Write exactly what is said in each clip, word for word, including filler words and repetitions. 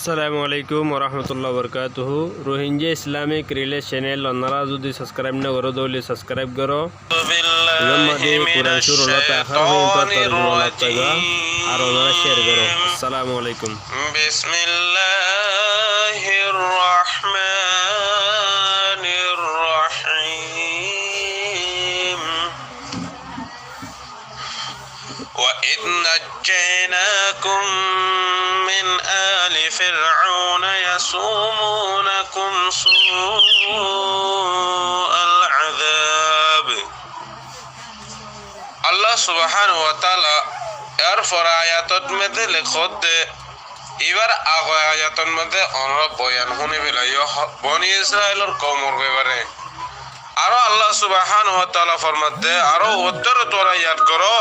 Assalamu alaikum warahmatullahi wabarakatuhu. Rohingya Islamic Relay Channel onora zodi subscribe no goró, dóile subscribe goró. Ibar maze Quran cúrur lóti ahár foijjonto tarjuma lóti faiba, ar onora share goró. Assalamu alaikum. بسم الله الرحمن الرحيم. وإذ نجيناكم من آل فرعون يسومونكم سوء العذاب. Allah subhanahu wa taala yar fore ayatot maze lekédde, ibar age ayatot maze onora boyan fúni félaiyo, Boni Israilor koumor befare. Aró Allah subhanahu wa taala formadde, aró uottóre tuáñra yad goró.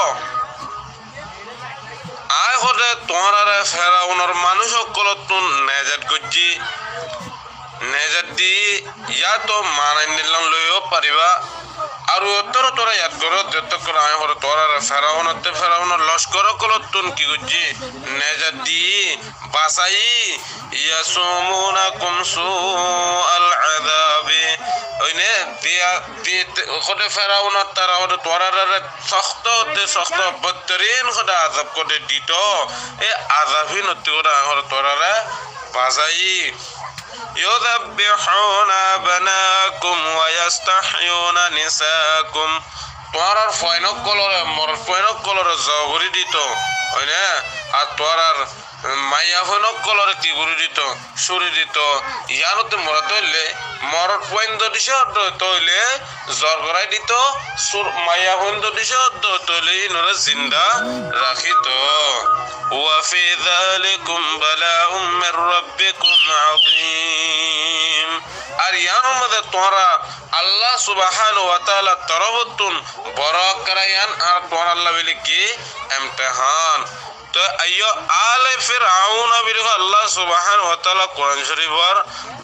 Añí hode tuáñrare Feraunor manúic ókkolóttun nejat goijjí. Nejat di, yáto maana innillan loiyó faribá. Ar uottóre tuáñra yad goró, zetókkor añí hode tuáñrare Feraunottú, Feraunor lockor ókkolóttun ki goijjí? Nejat di, basaiyí. يسومونكم سوء العذاب. Óine diya, di, hode Feraunor tara hode tuáñrare sokto, de sokto, bottorin hode azab hode dito. E azab hínottú hode añí hode tuáñrare basaiyí. يذبحون أبناءكم ويستحيون نساءكم. Tuáñrar fuain ókkolóre, morot fuain ókkolóre zobor gorí dito. Óine, ar tuáñrar maiya fuain ókkolóre ki gorí dito? Cúri dito. Yíanottú murad óilde, morot fuain zodi códdo óito óile zobor gorí dito, cúr-, maiya fuain zodi códdo óito óile ínore zinda rakíto. وفي ذلكم بلاء من ربكم عظيم. Ar yíanor maze tuáñra Allah subhanahu wa taalar torfóttun boro ekkán yían ar tuáñralla bóli ki emtehán. Te aiyó, ale Firauna buli Allah subhanahu wa taala Quran Shorifor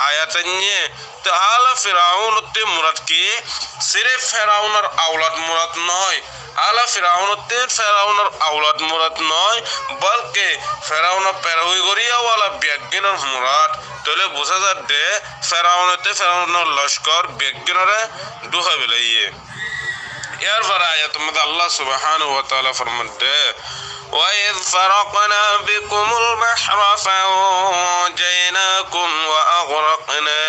ayat ainné. Te ale Firaun ottú murad ki? Sirif Firaunor aulad murad noó. Ale Firaun ottú Firaunor aulad murad noó, bolke Firaunor ferowi goriya wala beggúnor murad. Tóile buzá zadde Firaun ottú Firaunor lockor beggúnore dúhai félaiye. Yar fore ayat maze Allah subhanahu wa taala formadde, وإذ فرقنا بكم البحر فأنجيناكم وأغرقنا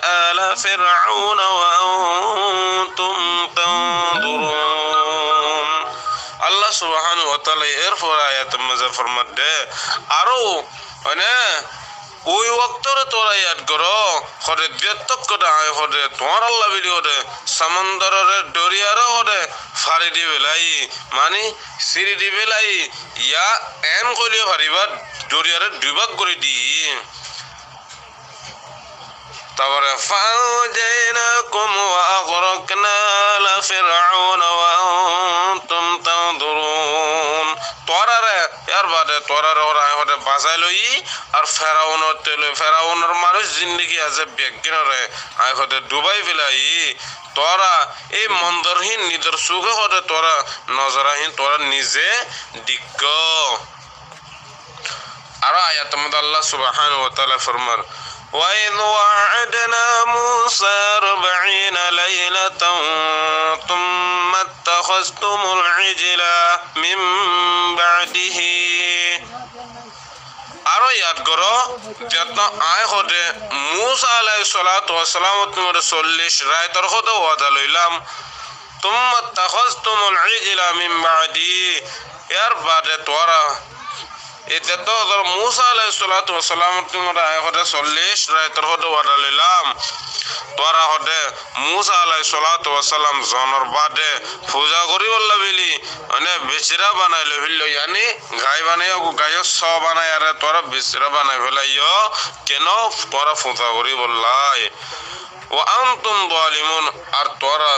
آل فرعون وأنتم تنظرون. Allah subhanahu wa taala yar fore ayat maze formadde, aró, óine, Ui woktóre tuáñra yad goró, hode, zetókkor añí hode, tuáñralla buli hode, samondorore doriyare hode, fari di félai, mani, siri di félai, ya en hoile faribá, doriyare dui bák gorí di. Tarfore, فأنجيناكم وأغرقنا آل فرعون وأنتم تنظرون. Tuáñrare, yar bade tuáñrare hode añí hode basai loiyí, ar Feraun ottú loi, Feraunor manúic zindigi asé beggúnore añí hode dubai félaiyi. Tuáñra ei mondor hín nizor suke hode tuáñra nozor ain tuáñra nize dekkó. Aró ayat maze Allah subhanahu wa taala formar, وإذ وعدنا موسى أربعين ليلة ثم اتخذتم العجل من بعده. Aró yad goró, zettó añí hode Musa aláihis salatu wassalam ottú loi sollic raitor hode wada loilam. ثم اتخذتم العجل من بعده. Yar bade tuáñra, ite to hode Musa aláihis salatu wassalam ottú loi añí hode sollic raitor hode wada loilam. Tuáñra hode Musa aláihis salatu wassalam zonor bade fuza goríbolla buli, mane, bisra banai loi féllo, yani gai banai, gai só banai, are tuáñra bisra banai félaiyó, keno tuáñra fuza goríbolla. وأنتم ظالمون, ar tuáñra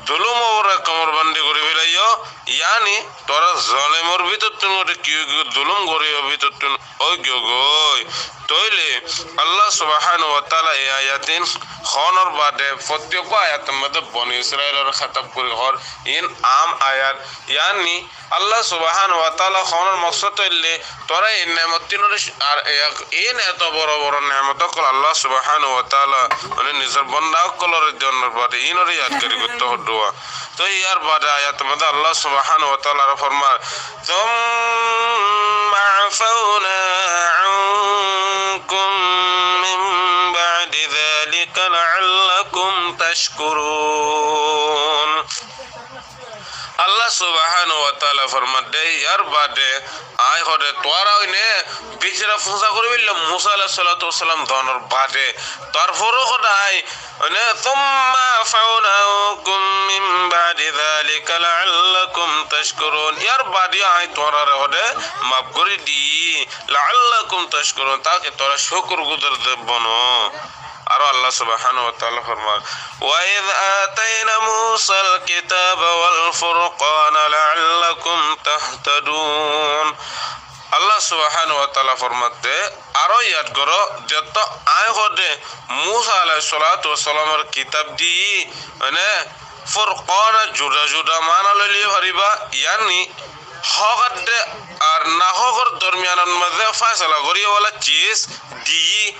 zulum or komorbandi gorí félaiyó, yani tuáñra zolimor bútottún gorí ki ói giyói, zulum goríyar bútottún ói giyói. Tóile Allah subhanahu wa taala e ayat in honor bade fottí ayat or modde Boni Israil ore hetab gori hoór, in am ayat, yani Allah subhanahu wa taala honor moksod óilde, tuáñra e nemot tin ore, ar e, in eto boro boro nemot ókkol Allah subhanahu wa taala, mane nizor bonda ókkol ore diyonor bade in ore yadgari goittó hoddúa. Toi yar bade ayat or modde Allah subhanahu wa taala aró formar, ثم عفونا عنكم من بعد ذلك لعلكم تشكرون. Allah subhanahu wa taala formar de, yar bade añí hode tuáñra óine bicira fusá gorí bolla Musa aláihis salatu wassalam donor bade, tarfore hode añí, mane, ثم عفونا عنكم من بعد ذلك لعلكم تشكرون. Yar bade añí tuáñrare hode maf gorí di, لعلكم تشكرون, taki tuáñra cúkur guzar de bono. Aró Allah subhanahu wa taala formar, وإذ آتينا موسى الكتاب والفرقان لعلكم تهتدون. Allah subhanahu wa taala formar de, aró yad goró, zettó añí hode Musa aláihis salatu wassalam ore kitab di, mane, Furqana juda juda mana loi loi fariba, yani hók adde ar nahókor dormiyanor modde faisala goriya wala ciz di,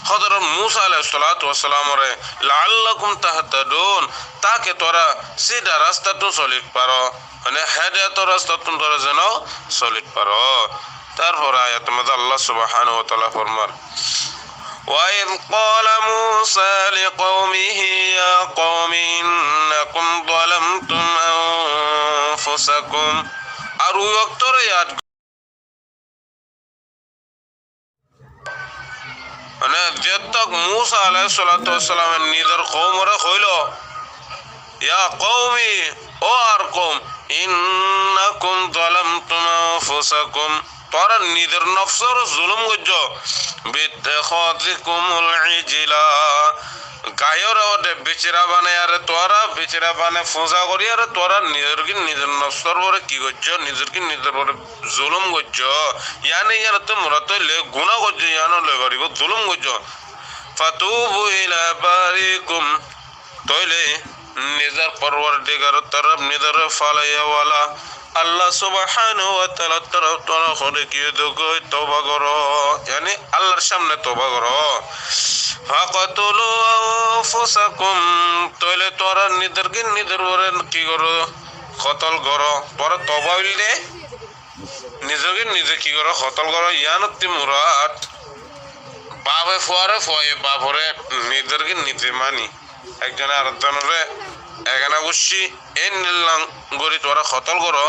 Hozorot Musa aláihis salatu wassalam ore, لعلكم تهتدون, taki tuáñra sida rastattú solit faro, mane hedayator rastattú tuáñra zeno solit faro. Tarfore ayat or modde Allah subhanahu wa taala formar, وإذ قال موسى لقومه يا قوم إنكم ظلمتم أنفسكم. Ar ui oktore yad Mane, zettók Musa aláihis salatu wassalame nizor koumore hoilo, يا قوم, ó añár koum, إنكم ظلمتم أنفسكم, tuáñra nizor nofsore zulum goijjó, باتخاذكم العجل, gaiyore hode bicira banai, are tuáñra bicira banai fuza gori, are tuáñra nizor ki nizor nofsor uore ki goijjó, nizor ki nizor uore zulum goijjó, yani yíanottú murad óile guná goijjó, yían loi faribó, zulum goijjó. فتوبوا إلى بارئكم, tóile nizor Porwardigaror torof nizoré falaiya wala, Allah subhanahu wa taalar torof tuáñra hone ki dogói toba goró, yani Allar samne toba goró. فاقتلوا أنفسكم, tóile tuáñra nizor ki nizor uore ki goró, kotol goró, tuáñra toba óilde, nizor ki nize ki goró, kotol goró, yíanottú murad bafe fuare, fuaye bafore, nizor ki nize mani, ekzone arekzonore egana guccí, endilla gori tuáñra kotol goró.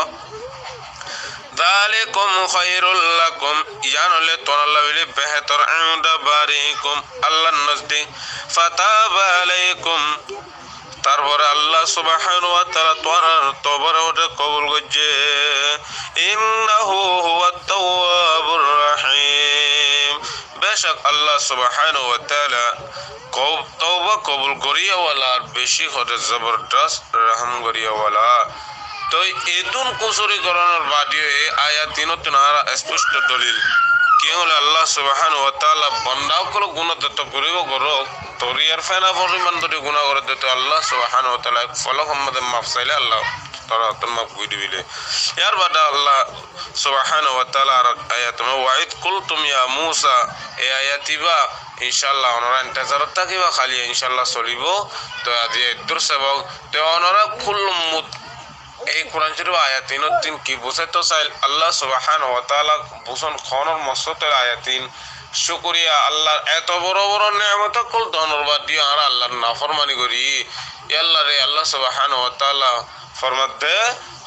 ذلكم خير لكم, yían óile tuáñralla bili behetor, عند بارئكم, Allar nozdik. فتاب عليكم, tarfore Allah subhanahu wa taala tuáñrar tobare hode kobul goijjé. إنه هو التواب الرحيم, becók Allah subhanahu wa taala kob-, toba kobul goriya wala ar beci hode zobordos rohom goriya wala. Toi edún kusuri goronor bade yó e ayat inottún añára esposto dolil. Kiyólla Allah subhanahu wa taala bonda ókkol guná zettók goribo goró, toriyar fena foriman dori guná goré de, toi Allah subhanahu wa taala ek folok or modde maf saile Allah taala maf gori dibile. Yar bade Allah subhanahu wa taala ar ek ayat, وإذ قلتم يا موسى, e ayat iba, inshallah, onora intezarot tákiba, kali inshallah solibo. Toi aijja eddur sebok, toi onora kullum mut Ei Kuran Córif ayat inottún ki busáito sail? Allah subhanahu wa taala buzón honor moksódor ayat in. Cúkuriya, Allar eto boro boro neemot ókkol donor bade yó añára Allar naformani gorí. Yá Allah re, Allah subhanahu wa taala formadde,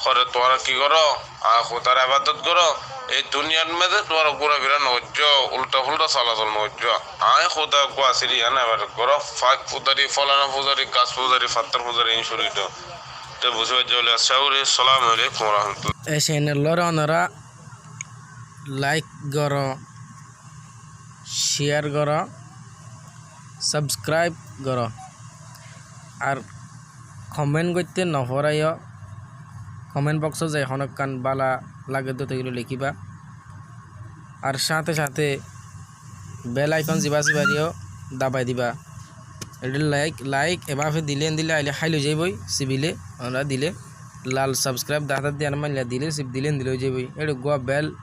hore tuáñra ki goró? Añí Hudar ebadot goró. Ei duniyar mazé tuáñra gúrafira no goijjó, ulta fulta solazol no goijjó. Añí Huda uggúa asíl, yián ebadot goró. Fak fuzari, folana fuzari, gas fuzari, fattor fuzari, in cúru goijjó. Te buzí faijjó bóli acá gorí. Assalamu alaikum wa rahmatullah. E channel ore onora like goró, share goró, subscribe goró. Ar comment goitté no foráiyo. Comment box ot zai honókkan bála lage de toi lekíba. Ar sáñte sáñte bell icon zibá sibáre yó dabai diba. Eçé like, like ebáfe dile endilla aile háil ói zaiboi, sibile, onora dile lal subscribe dahá zar de, yián mainla dile, sib dile endilla ói zaiboi. Eçé uggúa bell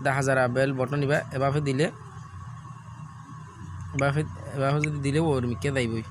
dahá zar, bell button ibá ebáfe dile, ebáfe, ebáfe zodi dile uore mikká zaiboi.